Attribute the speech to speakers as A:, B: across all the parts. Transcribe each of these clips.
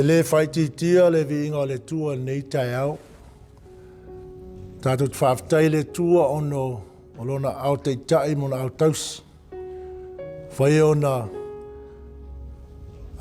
A: le faaitiitia le viiga o le Atua i lenei taeao. Tatou te faafetai i le Atua ona o Lona aao taitai ma Lona aao tausi. Fai ona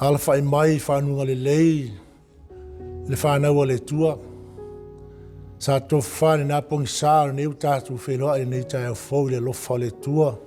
A: alafai mai i fanuga lelei le fanau a le Atua. Sa tofafa lena pogisa o lenei ua tatou feiloai i lenei taeao fou i le alofa o le Atua.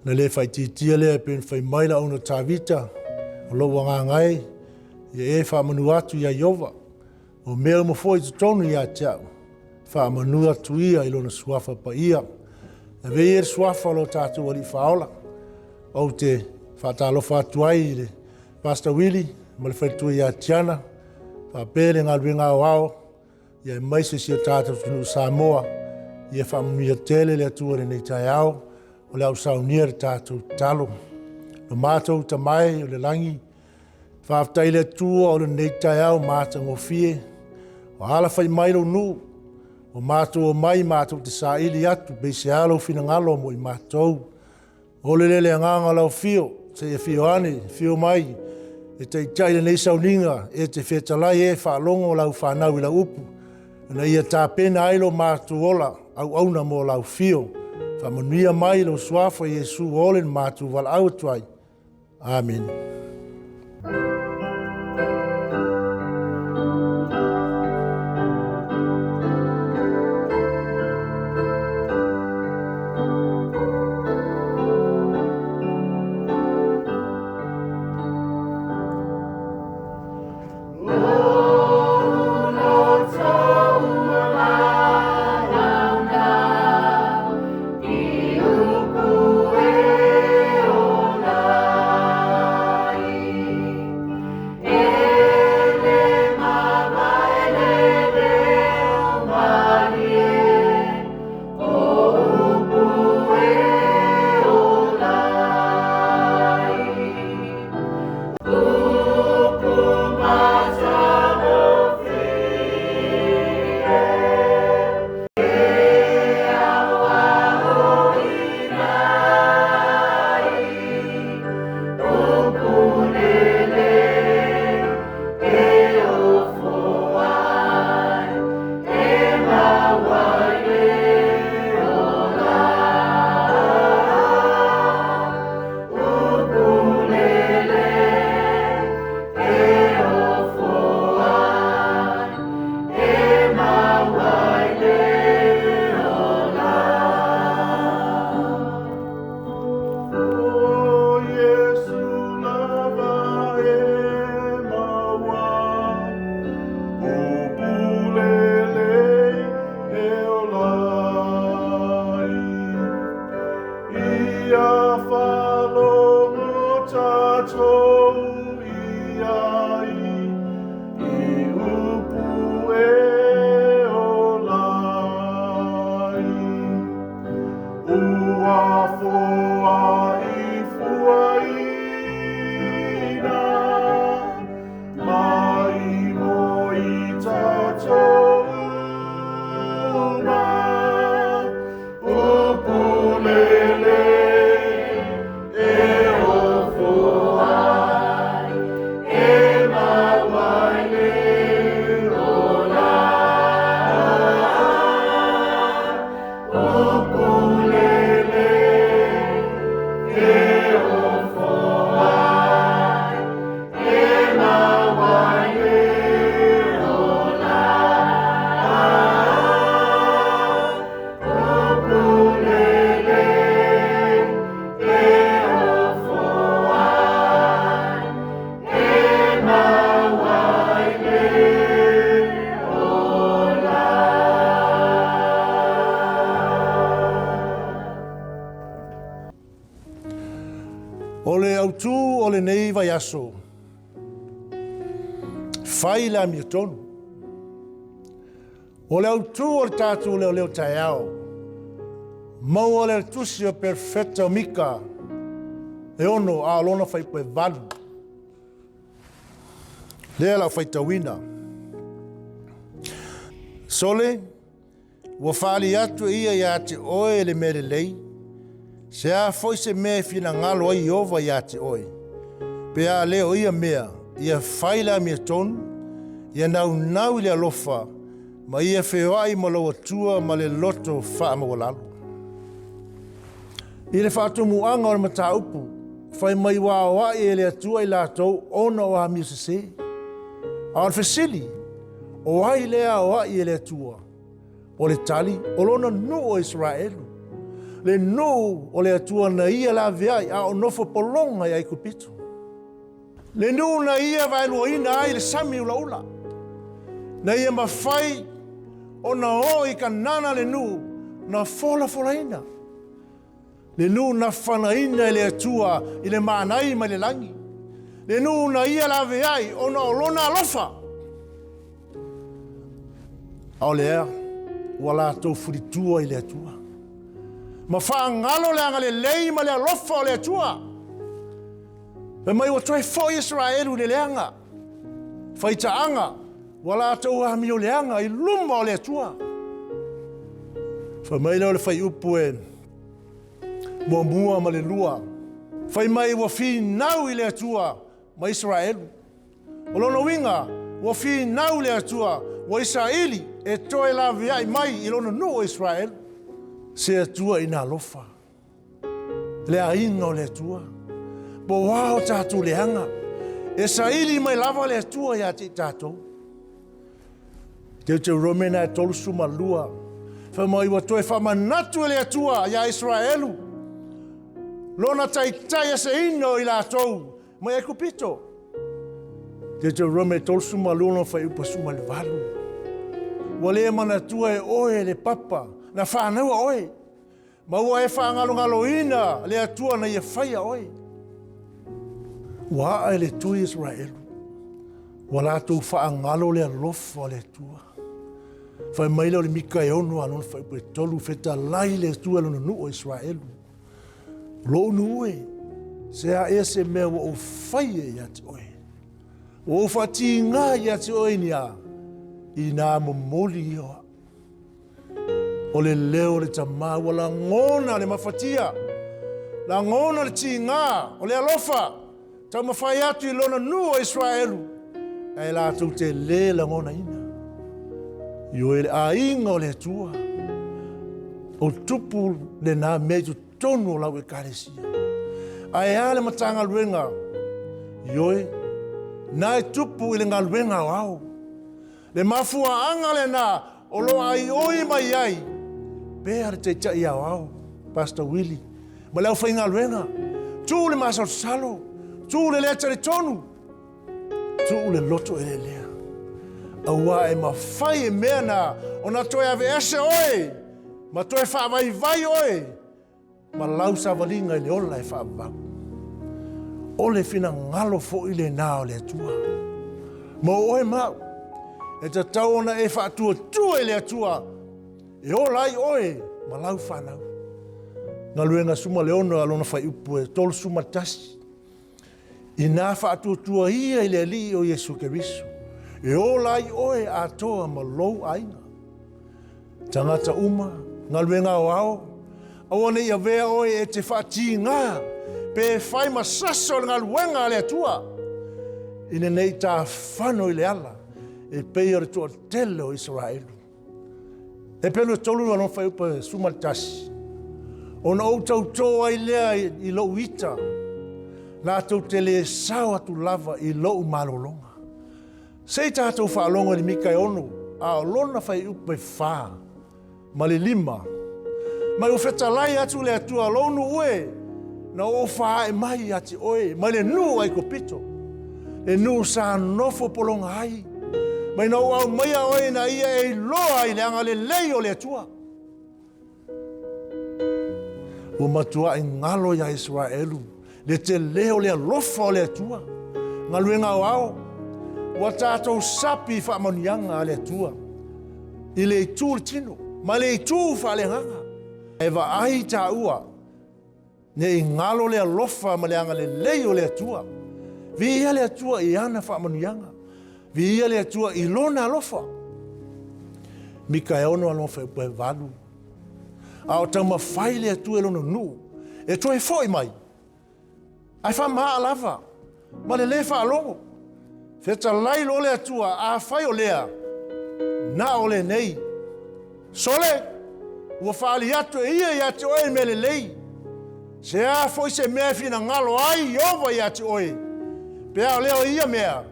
A: Na le faaitiitia lea e pei ona fai mai le auauna Tavita, o lou agaga e, ia e faamanu atu ia Ieova. O mea uma foi i totonu ia te au, faamanu atu ia i lona suafa paia. Ave ia le suafa o lo tatou Alii Faaola. Ou te faatalofa atu ai i le Pastor Willie ma le faletua ia Tiana, faapea le galuega aoao ia aemaise si o tatou atunuu Samoa. Ia faamanuia tele le Atua i lenei taeao, o le a ou saunia le tatou tatalo. Lo matou Tama e o le lagi, faafetai i le Atua o lenei taeao matagofie, ua alafai mai lou nuu, ua matou omai matou te saili atu pe i se a lou finagalo mo i matou. Ole lea le agaga o lau afio, se i afio ane, afio mai e taitai lenei sauniga, e te fetalai e faalogo lau fanau i lau upu, ina ia tapena ai lo matou ola auauna mo lau afio. Faamanuia mai lou suafa Iesu ua ole na matou valaau atu ai. Amene. O le autu o lenei vaiaso, fai le amiotonu. O le autu o le tatou leoleo taeao, maua le tusi o Perofeta o Mika, e ono a o lona fuaiupu e 8. Lea lau faitauina. Sole, Ua faali atu e ia iā te oe le mea lelei, se a foi se mea e finagalo ai Ieova iā te oe, pe a le o ia mea Ia fai le amiotonu, ia naunau i le alofa, ma ia feoai ma lou Atua ma le loto faamaualalo. I le faatumuaga o le mataupu, fai mai ua aoai e le Atua i latou ona o amio sese. A o le fesili, o ai lea aoai e le Atua? O le tali, o lona nuu o Isaraelu, le nuu o le Atua na ia laveai a o nofo pologa i Aikupito. Le nuu na ia vaeluaina ai le sami ulaula, na ia mafai ona oo i Kanana le nuu na folafolaina, le nuu na fanaina e le Atua i le maanai mai le lagi, le nuu na ia laveai ona o lona alofa. A o lea ua latou fulitua i le Atua, ma faagalo le agalelei ma le alofa o le Atua. Fai mai ua toe foi Isaraelu i le leaga, faitaaga, ua latou amio leaga i luma o le Atua. Fai mai lea o le fuaiupu e muamua ma le lua, fai mai ua finau i le Atua ma Isaraelu. O lona uiga, ua finau le Atua, ua isaili e toe laveai mai i lona nuu o Isaraelu. Se Atua ina alofa. Le aiga o le Atua, po o a o tatou leaga, e saili mai lava le Atua ia te i tatou. Teuteurome na e 32, fai mai ua toe faamanatu e le Atua ia Isaraelu, lona taitai eseina o i latou mai Aikupito. Teuteurome 32 lona fuaiupu 18. Ua le manatua e oe le papa na fanaua oe, Ma ua e faagalogaloina le Atua na ia faia oe. Ua aa i le tui Isaraelu, ua latou faagalo le alofa o le Atua. Fai mai lea o le Mika e ono a lona fuaiupu e tolu, fetalai le Atua i lona nuu o Isaraelu. O lou nuu e, se a ea se mea ua ou faia ia te oe? Ua ou faatiga ia te oe i ni a? Inā momoli ia o au. O le leo o le tama ua lagona le mafatia, lagona le tiga o le alofa, taumafai atu i lona nuu o Isaraelu, ae latou te le lagonaina. Ioe le aiga o le Atua, o tupu lena mea i totonu o lau ekalesia. Ae a le Matagaluega? Ioe, na e tupu i le galuega aoao. Le mafuaaga lena o lo o aioi mai ai pea le Taitai Aoao, Pastor Willie, ma le aufaigaluega. Tuu le masalosalo, tuu le le talitonu, tuu le loto eleelea. Aua e mafai e mea na ona toe aveese oe ma toe faavaivai oe ma lau savaliga i le ola e faavavau. O le finagalo foi lena o le Atua. Mo oe ma au, e tatau ona e faatuatua i le Atua e ola ai oe ma lau fanau. Galuega suma le ono a lona fuaiupu e 31. Inā faatuatua ia i le Alii o Iesu Keriso, e ola ai oe atoa ma lou aiga. Tagata uma, galuega aoao, aua ne i avea oe e te faatigā pe e fai ma sasa o le galuega a le Atua, ina ne i tafano i le ala e pei o le toatele o Isaraelu. E pelu e tolu lona fuaiupu e 11. Ona ou tautō ai lea i lou ita, latou te le sao atu lava i lou malologa. Se i tatou faalogo i le Mika e ono, a o lona fuaiupu e fa ma le lima. Mai ua fetalai atu le Atua, lou nuu e, na ou faaee mai ia te oe, mai le nuu o Aikupito, le nuu sa nofo pologa ai, mai na ou aumaia oe ina ia e iloa ai le agalelei o le Atua. Ua matuai galo iā Isaraelu le tele o le alofa o le Atua. Galuega aoao, ua tatou sapi i faamanuiaga a le Atua i le itu o le tino ma le itu faaleagaga. E vaai taua Ne i galo le alofa ma le agalelei o le Atua. Viia le Atua i ana faamanuiaga. Viia le Atua i lona alofa. Mika e ono alofa e valu. A o taumafai le Atua i lona nuu e toe foi mai. Ae faamaa lava ma le lē faalogo. Fetalai loa le Atua, Afai o lea, na o lenei. Sole, ua faaali atu e ia ia te oe le mea lelei. Se a foi se mea e finagalo ai Ieova ia te oe, pe a o lea o ia mea,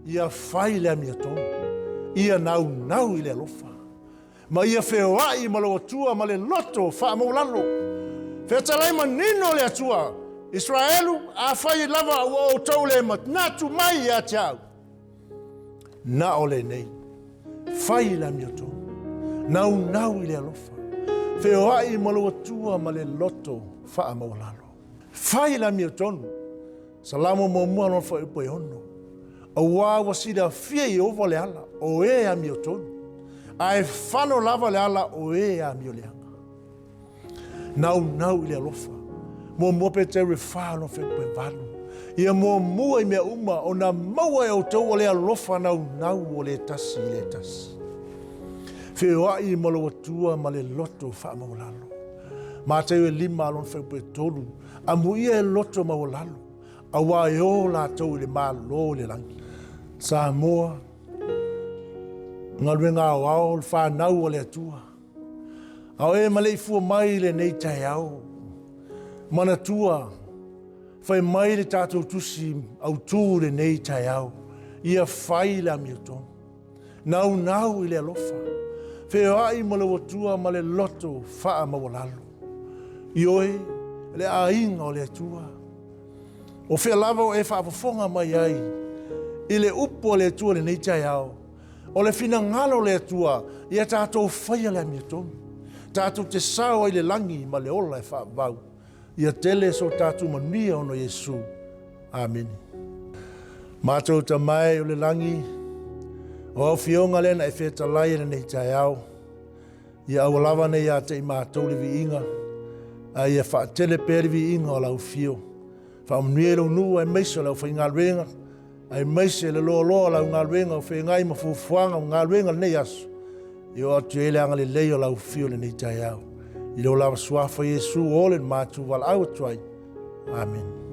A: ia fai le amiotonu, ia naunau i le alofa, ma ia feoai ma lou Atua ma le loto faamaualalo. Fetalai manino le Atua, Israelu, afai lava ua outou le manatu mai ia te au, na o lenei, fai le amiotonu, naunau i le alofa, feoai ma lou Atua ma le loto faamaualalo. Fai le amiotonu, Salamo muamua lona fuaiupu e 6. Auā ua silafia e Ieova le ala o e amiotonu, a e fano lava le ala o e amioleaga. Naunau i le alofa. Muamua Peteru e 4 lona fuaiupu e 8. Ia muamua i mea uma ona maua e outou o le alofa naunau o le tasi i le tasi. Feoai ma lou Atua ma le loto faamaualalo. Mateo e 5 lona fuaiupu e 3. Amuia e loto maualalo, auā e o latou i le Malo i le lagi. Samoa, galuega aoao le fanau a le Atua. A o e maleifua mai i lenei taeao, manatua, fai mai le tatou tusi autū i lenei taeao, ia fai le amiotonu. Naunau i le alofa, feoai ma lou Atua ma le loto faamaualalo. Ioe, le aiga o le Atua. O fea lava o e faafofoga mai ai i le upu a le Atua i lenei taeao, o le finagalo o le Atua ia tatou faia le amiotonu, tatou te sao ai i le lagi ma le ola e faavavau. Ia tele so tatou manuia ona o Iesu. Amene. Matou Tama e o le lagi, o au Afioga lea na e fetalai i lenei taeao, ia aua lava nei ia te i matou le viiga, a ia faatele pea le viiga o lau afio. Faamanuia i lou nuu aemaise o le aufaigaluega, aemaise le loaloa o lau galuega o feagai ma fuafuaga o galuega o lenei aso, e oo atu i ai le agalelei o lau afio i lenei taeao. I lou lava suafa Iesu o le matou valaau atu ai. Amene.